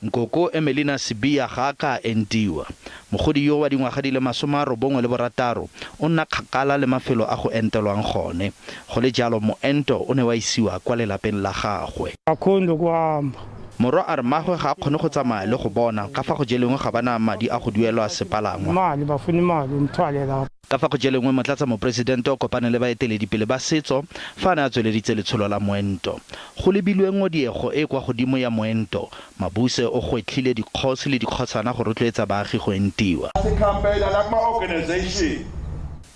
Nkoko Emelina Sibiya ga a ka a entiwa. Mogodi yo wa dingwaga di le 96 o nna kgakala le mafelo a go entelwang gone. Go le jalo, moento o ne wa isiwa kwa lelapeng la gagwe. Morwa a re mmagwe ga a kgone go tsamaya le go bona, ka fa go jelengwe ga ba na madi a go duelwa sepalangwa. Ka fa go jelengwe, Motlatsa-Moporesidente o kopane le baeteledipele ba setso fa a ne a tsweleditse letsholo la moento. Go lebilwe ngodiego e e kwa godimo ya moento, Mabuse o gwetlhile dikgosi le dikgosana go rotloetsa baagi go entiwa.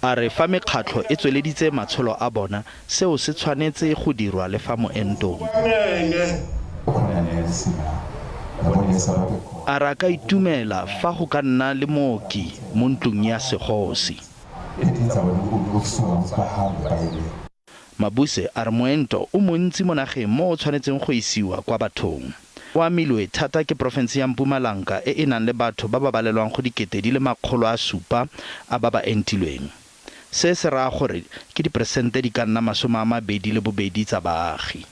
A re fa mekgatlho e tsweleditse matsholo a bona, seo se tshwanetse go dirwa le fa moentong. A re a ka itumela fa go ka nna le mooki mo ntlong ya segosi. Mabuse a re moento o montsi mo nageng mo o tshwanetseng go isiwa kwa bathong. O amilwe thata ke porofense ya Mpumalanga e e nang le batho ba ba balelwang go 700,000 a ba ba entilweng. Se se raya gore ke diperesente di ka nna 22 tsa baagi.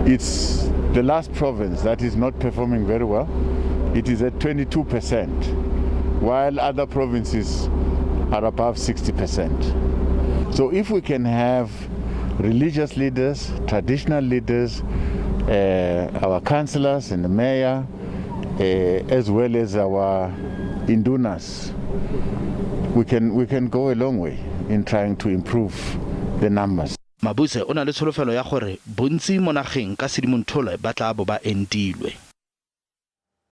It's the last province that is not performing very well. It is at 22%, while other provinces are above 60%. So if we can have religious leaders, traditional leaders, our councillors and the mayor, as well as our indunas, we can go a long way in trying to improve the numbers. Mabuse o na le tsholofelo ya gore bontsi mo nageng ka Sedimonthole ba tla bo ba entilwe.